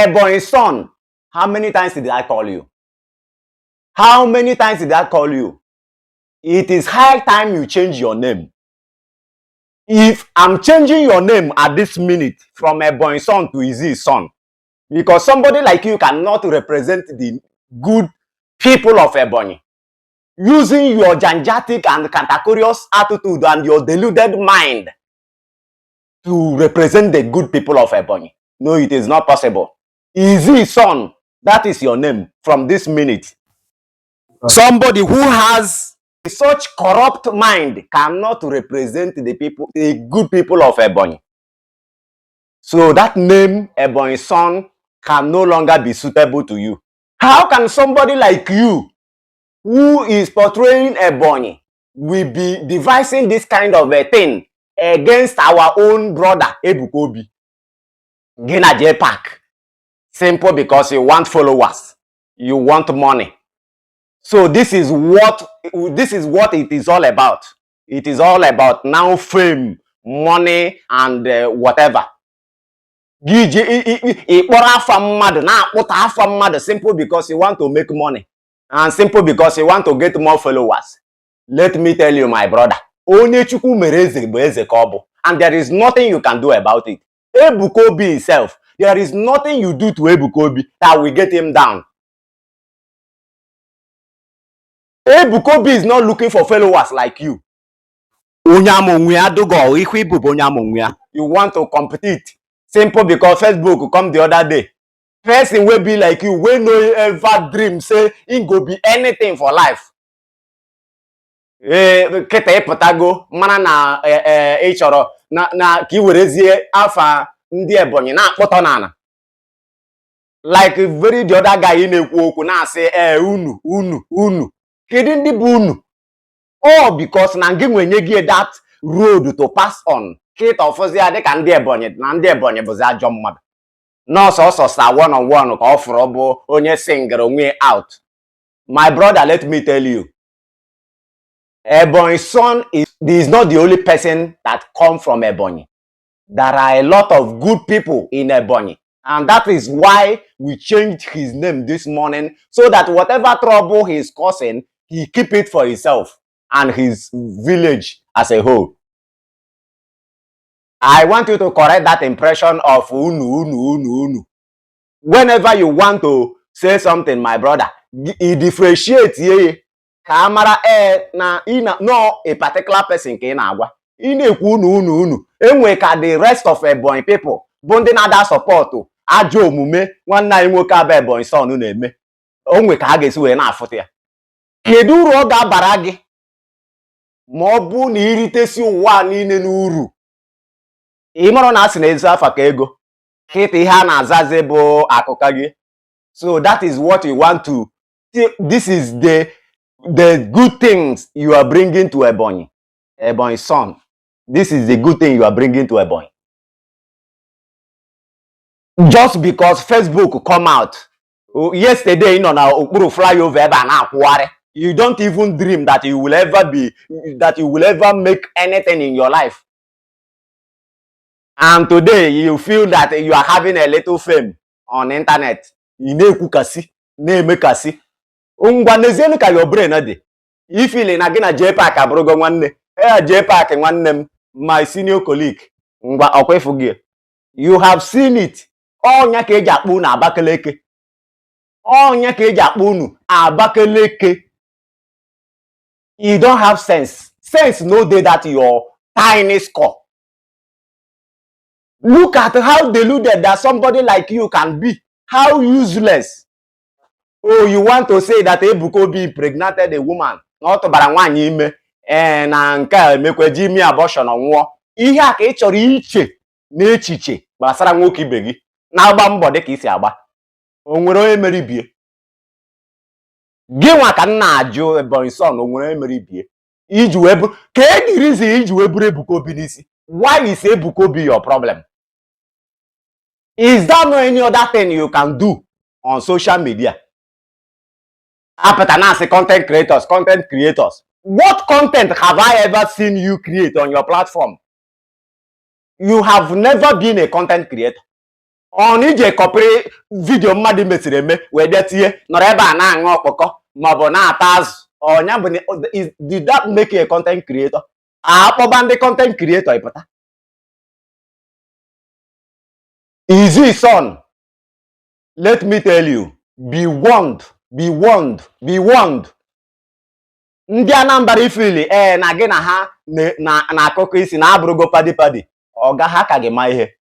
Ebonyi Son, how many times did I call you? How many times did I call you? It is high time you change your name. If I'm changing your name at this minute from Ebonyi Son to Izzi Son, because somebody like you cannot represent the good people of Ebonyi, using your gigantic and cantankerous attitude and your deluded mind to represent the good people of Ebonyi. No, it is not possible. Izzi Son, that is your name from this minute. Somebody who has such corrupt mind cannot represent the people, the good people of Ebonyi. So that name, Ebonyi Son, can no longer be suitable to you. How can somebody like you, who is portraying Ebonyi, will be devising this kind of a thing against our own brother, Ebuka Obi? Gị na J Park. Simple because you want followers, you want money. So this is what it is all about. It is all about now fame, money, and whatever. Gị ji ịkpọrọ afa mmadụ na-akpụta afa mmadụ simple because you want to make money and simple because you want to get more followers. Let me tell you, my brother, onye Chukwu mere eze bụ eze ka ọ bụ, and there is nothing you can do about it. Ebuka Obi himself, there is nothing you do to Ebuka Obi that will get him down. Ebuka Obi is not looking for followers like you. Onye ama onwe ya adụgọ ihu ibu bụ onye ama onwe ya. You want to compete simple because Facebook come the other day. Person wey be like you wey no ever dream say him go be anything for life. Ee, kịta ịpụtago mara na ị chọrọ na ka ị werezie afa ndị Ebonyi na-akpọtọ n'ala like very the other guy na-ekwu okwu na-asị ee unu unu unu, kedu ndị bụ unu? All because na gị nwenye gị that road to pass on. Kịta ọfụzi ya dịka ndị Ebonyi na ndị Ebonyi bụzi ajọ mmadụ nọọsụ ọsọ sa one on one ka ọ fụrụ bụ onye singere onwe out. My brother, let me tell you, Ebonyi Son is not the only person that come from Ebonyi. There are a lot of good people in Ebonyi, and that is why we changed his name this morning, so that whatever trouble he is causing, he keep it for himself and his village as a whole. I want you to correct that impression of unu unu unu unu. Whenever you want to say something, my brother, i differentiate ye ka a mara ee na ị na no a particular person ka ị na-agwa. Ị na-ekwu unu unu unu, enwe ka the rest of Ebonyi people bụ ndị na-ada support ajọ omume nwanne anyị nwoke abụ Ebonyi Son na-eme, onwe ka ha ga-esi wee na-afụta ya. Kedu uru ọ ga-abara gị ma ọ bụ na iritesi ụwa niile n'uru? Ị mara na a sị na ezi afa ka ego kịta ihe a na-azazi bụ akụka gị. So that is what you want to, this is the good things you are bringing to Ebonyi. Ebonyi Son, this is the good thing you are bringing to Ebonyi? Just because Facebook come out. Oh, yesterday ị nọ na okpuru flyover ebe a na-akwụgharị. You don't even dream that you will ever make anything in your life, and today you feel that you are having a little fame on internet, ị na-ekwukasị na-emekasị. Ngwa, n'ezienu ka your brain dị ifili na gị na J Park abụrụgo nwanne. Ee, J Park nwanne m, my senior colleague. Ngwa, ọkwa ịfụ gị, you have seen it. Ọnya ka eji akpọ unu Abakaliki, ọnya ka eji akpọ unu Abakaliki. You don't have sense. Sense no dey that your tiny score. Look at how deluded that somebody like you can be, how useless. Oh, you want to say that Ebuka Obi impregnated a woman, na ọ tụbara nwaanyị ime, ee, na nke a emekwe ji ime abortion nwụọ. Ihe a ka ị chọrọ iche n'echiche gbasara nwoke ibe gị na-agba mbọ dịka isi agba? O nwere onye mere ibie gị nwa ka m na-ajụ? Ebonyi Son, o nwere onye mere ibie iji wee bụ ka e dirizi iji wee bụrụ Ebuka Obi n'isi? Why is Ebuka Obi your problem? Is there no any other thing you can do on social media? Apụta na-asị content creators, content creators. What content have I ever seen you create on your platform? You have never been a content creator. Ọ na ije kọpịrị video mmadụ mesịrị eme wee bịa tinye, nọrọ ebe a na-aṅụ ọkpọkọ maọbụ na-ata azụ, ọnya bụ did that make you a content creator? Akpọba ndị content creator, ịpụta. Easy son, let me tell you, be warned, be warned, be warned. Ndị Anambra ifili ee na gị na ha na akụkọ isi na abụrụgo padi padi, ọga ha ka gị ma ihe.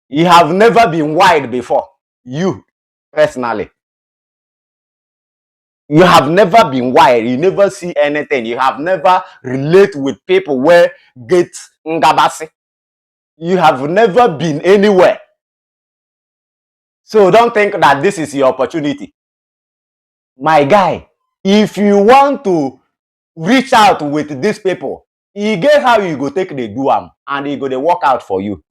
You have never been wide before. You personally, you have never been wide. You never see anything. You have never relate with people where get ngabasị. You have never been anywhere, so don't think that this is your opportunity, my guy. If you want to reach out with these people, e get how you go take dey do am and e go dey work out for you.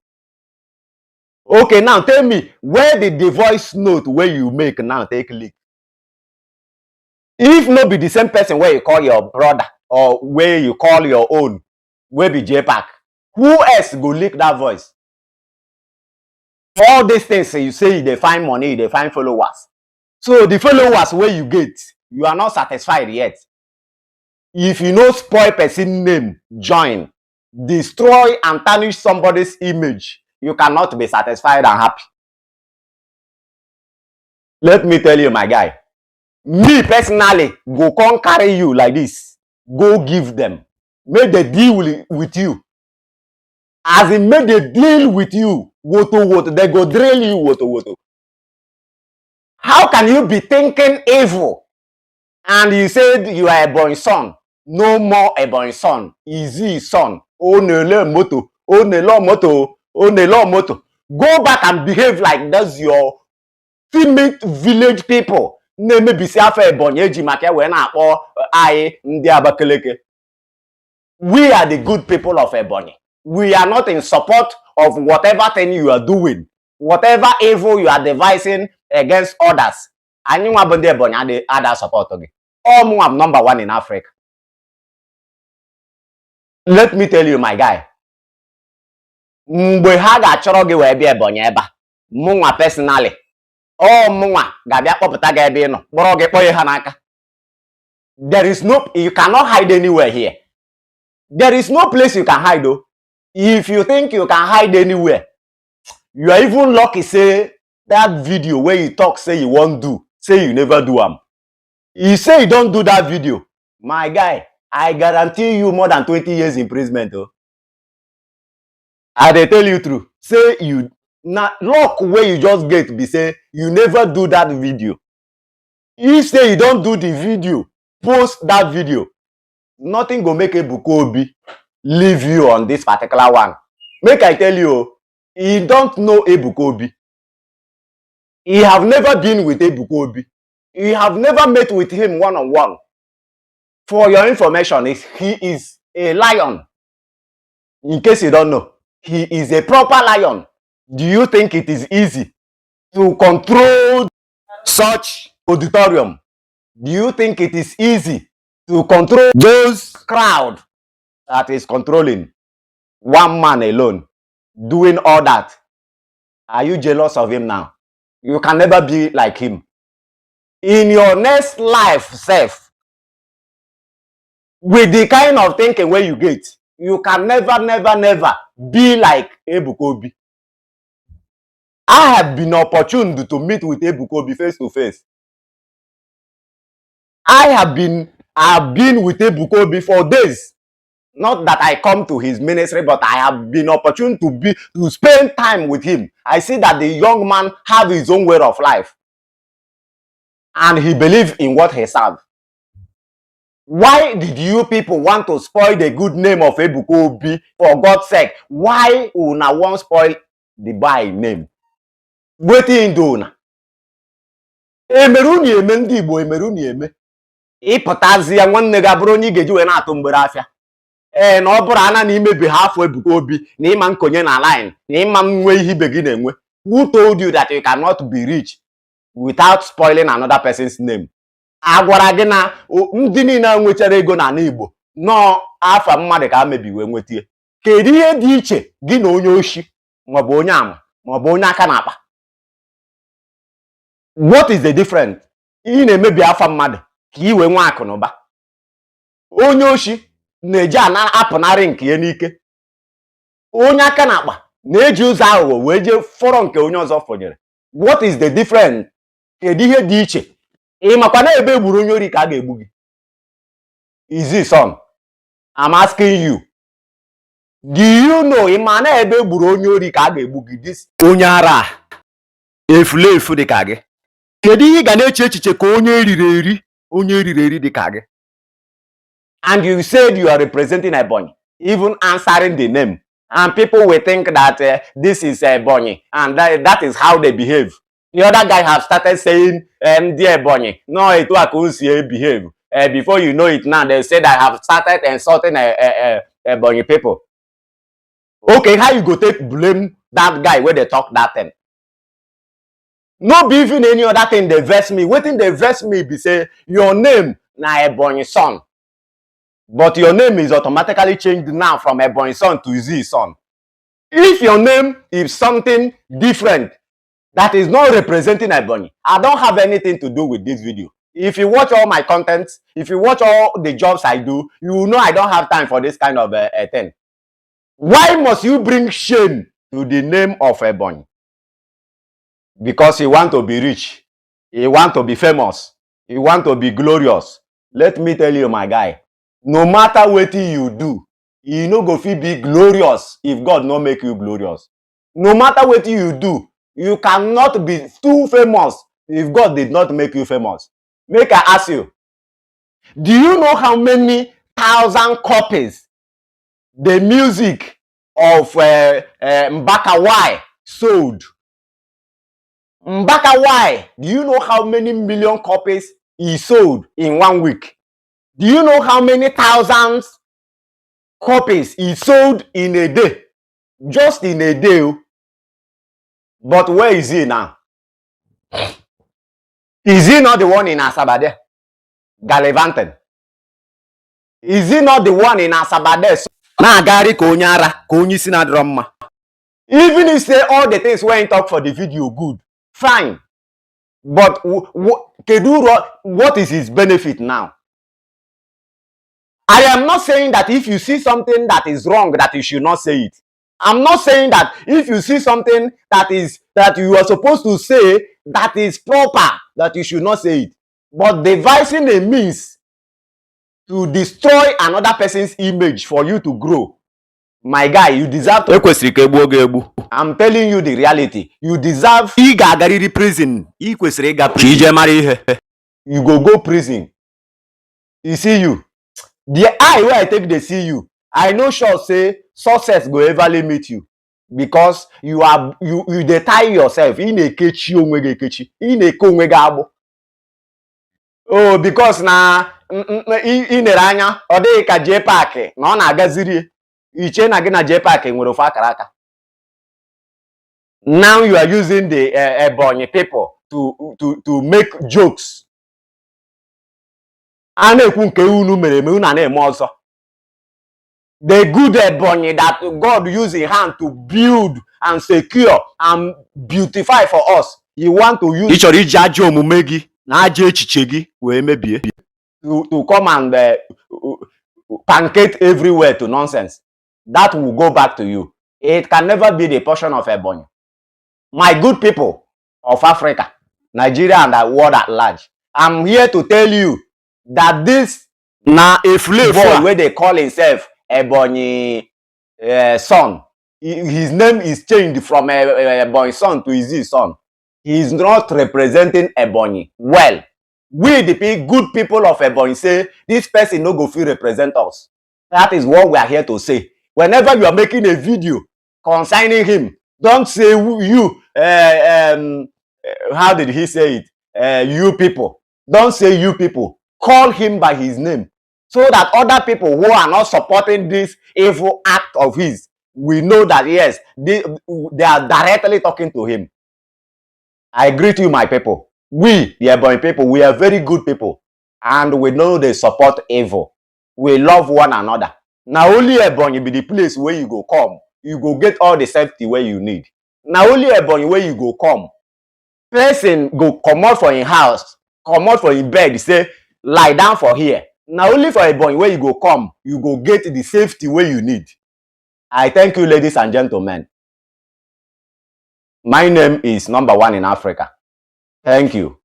Okay, now tell me, where did the voice note wey you make now take leak, if no be the same person wey you call your brother or wey you call your own, wey be JPAC? Who else go leak that voice? All these things you say you dey find money, you dey find followers. So the followers wey you get, you are not satisfied yet. If you no spoil person name, join destroy and tarnish somebody's image, you cannot be satisfied and happy. Let me tell you, my guy, me personally go come carry you like this, go give them, make they deal with you, as in make they deal with you woto woto. They go drill you woto woto. How can you be thinking evil and you said you are Ebonyi son? No more Ebonyi son. Easy son, ọ na-ele moto, ọ na-ele moto, ọ na-ele moto. Go back and behave like that's your timid village people na-emebisi afọ Ebonyi eji maka ya wee na-akpọ anyị ndị Abakaliki. We are the good people of Ebonyi. We are not in support of whatever thing you are doing, whatever evil you are devising against others. Anyị nwa bụ ndị Ebonyi adị ada support gị. Ọ mụnwa bụ number one in Africa. Let me tell you, my guy, mgbe ha ga-achọrọ gị wee bịa Ebonyi ebe a, mụnwa personally, ọ mụnwa ga-abịa kpọpụta gị ebe ị nọ, kpọrọ gị kpọnye ha n'aka. There is no, you cannot hide anywhere here. There is no place you can hide o. If you think you can hide anywhere, you are even lucky say that video wey you talk say you wan do, say you never do am. You say you don do that video, my guy, I guarantee you more than 20 years imprisonment o. I dey tell you true say you na luck wey you just get be say you never do that video. If say you don do the video, post that video, nothing go make Ebuka Obi leave you on this particular one. Make I tell you o, he don't know Ebuka Obi. He have never been with Ebuka Obi. He have never met with him one on one. For your information, is he is a lion. In case you don't know, he is a proper lion. Do you think it is easy to control such auditorium? Do you think it is easy to control those crowd that is controlling, one man alone doing all that? Are you jealous of him now? You can never be like him. In your next life sef, with the kind of thinking wey you get, you can never, never, never be like Ebuka Obi. I have been opportune to meet with Ebuka Obi face to face. I have been with Ebuka Obi for days. Not that I come to his ministry, but I have been opportune to spend time with him. I see that the young man have his own way of life and he believe in what he serve. Why did you people want to spoil the good name of Ebuka Obi? For God's sake, why una wan spoil the boy name? Wetin him do una? Emere unu eme ndị Igbo, emere unu eme. Ịpụtazie, nwanne gị abụrụ onye ị ga-eji wee na-atụ mgbere afịa. Ee, na ọ bụrụ ana na imebi ha afọ Ebuka Obi na ịma nkonye na line na ịma nwe ihe ibe gị na-enwe. Who told you that you cannot be rich without spoiling another person's name? A gwara gị na ndị niile nwechara ego n'ala Igbo nọọ afa mmadụ ka a mebi wee nweta? Kedu ihe dị iche gị na onye oshi maọbụ onye ama maọbụ onye aka n'akpa? What is the difference? Ị na-emebi afa mmadụ ka ị wee nwee akụ na ụba. Onye oshi na-eji ana apụnarị nke ya n'ike. Onye aka na akpa na-eji ụzọ aghụghọ wee jee fọrọ nke onye ọzọ fọnyere. What is the difference? Kedu ihe dị iche? Ị makwa na ebe egburu onye ori ka a ga-egbu gị? Izzi son, I'm asking you, do you know, ị ma na ebe egburu onye ori ka a ga-egbu gị? This onye ara a, efulefu dị ka gị, kedu ihe ị ga na-eche echiche ka onye eriri eri, onye eriri eri dị ka gị? And you said you are representing Ebonyi, even answering the name, and people will think that this is Ebonyi and that is how they behave. The other guy have started saying, "Ndị Ebonyi no, etu a ka o si behave." Before you know it now, they say that I have started insulting Ebonyi people. Okay, how you go take blame that guy wey dey talk that thing? No be even any other thing dey vex me. Wetin dey vex me be say your name na Ebonyi son, but your name is automatically changed now from Ebonyi son to Izzi son. If your name is something different that is not representing Ebonyi, I don't have anything to do with this video. If you watch all my contents, if you watch all the jobs I do, you will know I don't have time for this kind of thing. Why must you bring shame to the name of Ebonyi? Because you want to be rich, you want to be famous, you want to be glorious. Let me tell you, my guy, no matter wetin you do, you no go fit be glorious if God no make you glorious. No matter wetin you do, you cannot be too famous if God did not make you famous. Make I ask you, do you know how many thousand copies the music of Mbaka Y sold? Mbaka Y, do you know how many million copies he sold in one week? Do you know how many thousands copies he sold in a day? Just in a day, oh. But where is he now? Is he not the one in Asaba there, gallivanting? Is he not the one in Asaba there na-agagharị ka onye ara, ka onye isi na-adịrọ mma? Even if say all the things wey he talk for the video good, fine, but kedu uru? What is his benefit now? I am not saying that if you see something that is wrong that you should not say it. I'm not saying that if you see something that you are supposed to say, that is proper, that you should not say it. But devising a means to destroy another person's image for you to grow, my guy, you deserve to Ekwesịrị ka egbuo gị egbu. I'm telling you the reality, you deserve Ị ga-agarịrị prison. Ị kwesịrị ịga ka ije mara ihe. You go go prison. You see, you, the eye wey I take dey see you, I no sure say success go everly meet you, because you are you you dey tie yourself. Ị na-ekechi onwe gị ekechi, ị na-eke onwe gị agbụ. Oh, because na ị nere anya, ọ dịghị ka JPAC na ọ na-agaziri iche na gị na JPAC nwere ofu akara aka. Now you are using the Ebonyi people to make jokes. A na-ekwu nke unu mere eme, unu a na-eme ọzọ. The good Ebonyi that God use in hand to build and secure and beautify for us, you want to use Ị chọrọ iji ajọ omume gị na ajọ echiche gị wee mebie. to come and pancake everywhere to nonsense. That will go back to you. It can never be the portion of Ebonyi. My good people of Africa, Nigeria and the world at large, I'm here to tell you that this Na efulefu boy a wey dey call himself Ebonyi son, his name is changed from Ebonyi son to Izzi son. He is not representing Ebonyi well. We the good people of Ebonyi say this person no go fit represent us. That is what we are here to say. Whenever you are making a video concerning him, don't say you, how did he say it? You people. Don't say "you people". Call him by his name so that other people who are not supporting this evil act of his we know that yes, they are directly talking to him. I greet you, my people. We, the Ebonyi people, we are very good people and we know they support evil. We love one another. Na only Ebonyi be the place where you go come, you go get all the safety wey you need. Na only Ebonyi where you go come Person go comot for im house, comot for im bed, say lie down for here. Na only for Ebonyi wey you go come, you go get the safety wey you need. I thank you, ladies and gentlemen. My name is Number One in Africa. Thank you.